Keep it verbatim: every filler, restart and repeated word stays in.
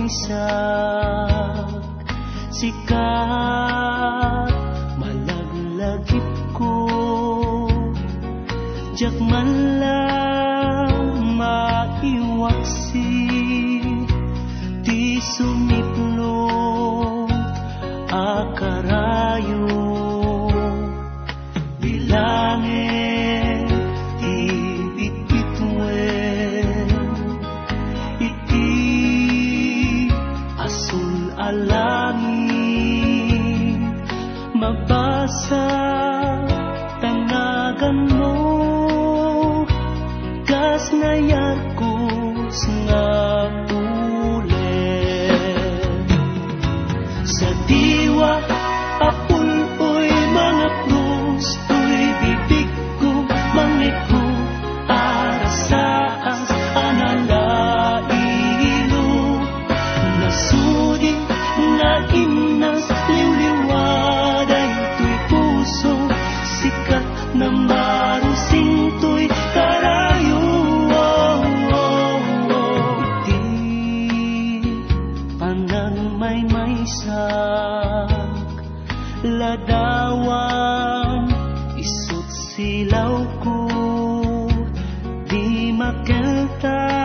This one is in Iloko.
Isak, sika malaglagipko, diak man la maiwaksi ti sumiplot a karayo. Bilangek ti bitbituen iti asul a langit, mabasa ta naganmo kas nayarkos nga uler. Sa diwa a pul-oy mangapnos toy bibigko, mangngegko a rasaas a nalailo. Nasudi nga innas liwliwa daytoy puso, sika na marusing toy karayo. Iti panagmaymaysak, ladawan, isu't silawko, di makelta.